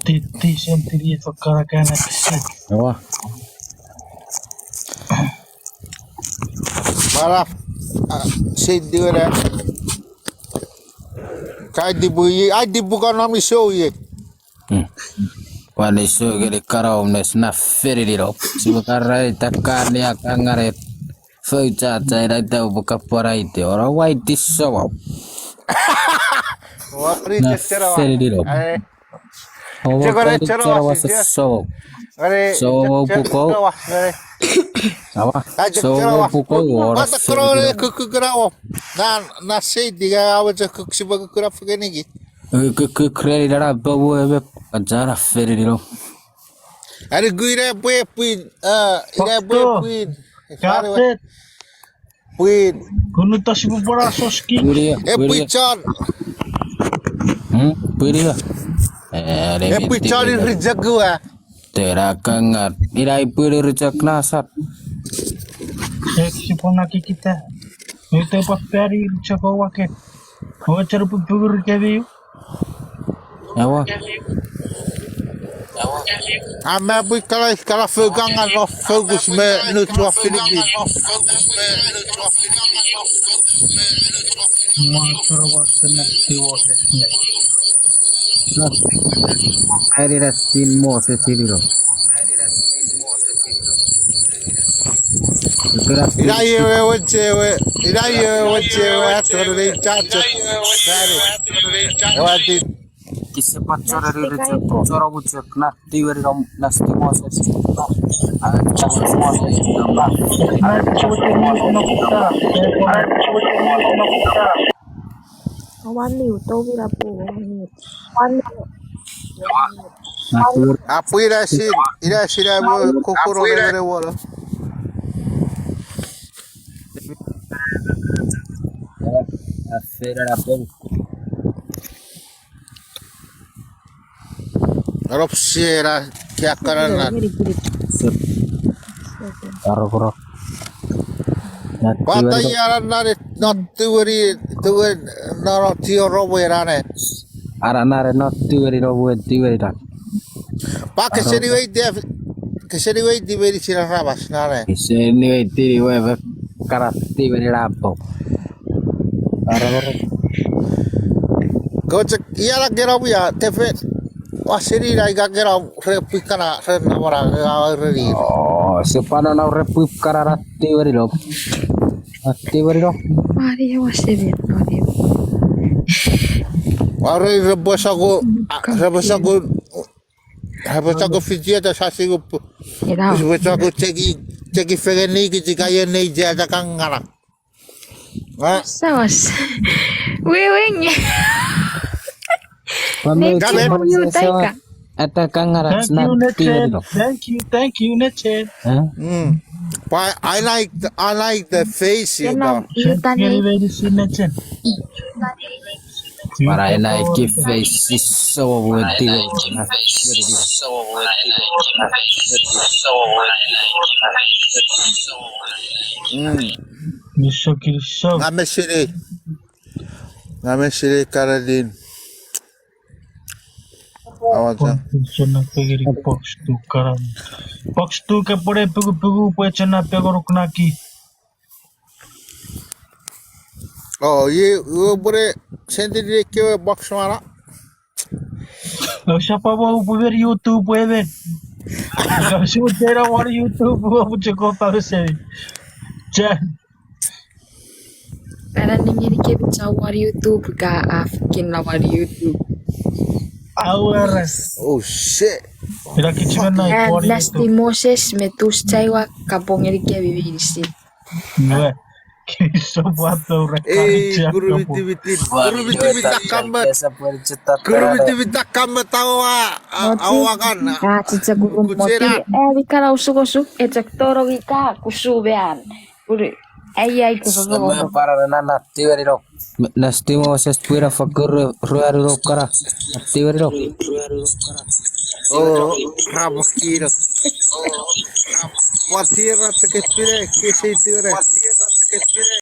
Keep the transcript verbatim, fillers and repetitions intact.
Ti, ti sentiri e fokkara kana kisi. Ewa. Mara, ah, sentiri wena. Kai tipu i, ai tipu ka nami sou ye. Hmm. Wani sou ngeni karaom nes na fenini lo. Sipwe karai takani akangare. Fouchata ina ita upwe kapwaraiti ora waiti sou. Wari na chechera wa. Fenini lo. Eh. Omo chekore kani chero chero wa wasa sio. Sou. Are sou chero puko. Awa. Ai sou chero wa puko ora. Mata koro fenini lo. Kukukura o. Na, na sei tiga awe chok kuksipa kukura fekeniki. Kuk, kuk, kuk reni nana bobo eme. Achana fenini lo. Are kuina pwe pwin, ah, ina pwe pwin. Kapet. Pwin. Kunu tosi pupora soski. Pwiria, e pwin pwiria. Chon. Hmm, pwiria. Eh, e pwin chon irichokua. Tera kangar. Ina i pwin irichok nasat. Ek sipona kikita. Mete pa pari irichok wake. Owe chero pupuguri kemiu. Ewa. Ama pwi kala, kala focus ngan no focus me nuchua Philippine. Mwa karawa sena tiwa sena. Ai dira sin mo se siriro. Ina iewe wechewe, ina iewe wechewe, ato nei chacho. Sari. Ewa ti. Kise pachora riri chok, chora buchok, na tiweri rom, na sti Moses. One minute, tobira pu, one minute. One minute. Apu ina sin, ina sin apu kukuro ina wala. Afera apu. Arop sera kia karana. Arokoro. Pata iara nare not tiweri, tiweri, nano tio robo erane. Ara nare not tiweri robo tiweri ran. Pa keseni weiti, keseni weiti meni sina ramas nare. Keseni weiti ni we me kana tiweri rapo. Arokoro. Kochek iara kena wia, tefe. Waseni na ika kena repwi kana, re namara, awa reni. Oh, se pano na repwi kana na tiweri lo. Na tiweri lo. Maria waseni, Maria. Ware repwe sako, a, repwe sako, repwe sako fiti eta sasi ko. Ina. Repwe sako cheki, cheki fengeni kichika ye nei jeta kangana. Sawas. Wiwing. Thank you, Nechen. Thank you, thank you, Nechen. But I like the, I like the face, you know. But I like the face is so worthy. Mm. Nga mesini. Nga mesini karadin. Awacha. Box two karam. Box two ke pone puku puku pwe chena pengoruk naki. Oh, ye, ye pone sendiri kewe box mana. No sapa mo upu ver YouTube wemen. No sutera war YouTube wo pucheko pause. Chan. Ana ningeni kewe chon war YouTube ka af kinna war YouTube. Aware. Oh shit. Ina kichima na. Nasty Moses me tus chaiwa kapongeni kewe bibisi. Nue. Kiso buato re. Ei, kurumiti miti. Kurumiti mita kamma. Kurumiti mita kamma tawa. Awakan. Ka chicha kurumiti. Eh, bikara usuk usuk. Echek toro ika kusubean. Kuri, ai, ai, kusoso. Seme para na, na tiweri lo. Nasty Moses pwira fakkun ruanu lo kara. Na tiweri lo. Oh, ramakiro. Watira teke pire, kisi tiwere.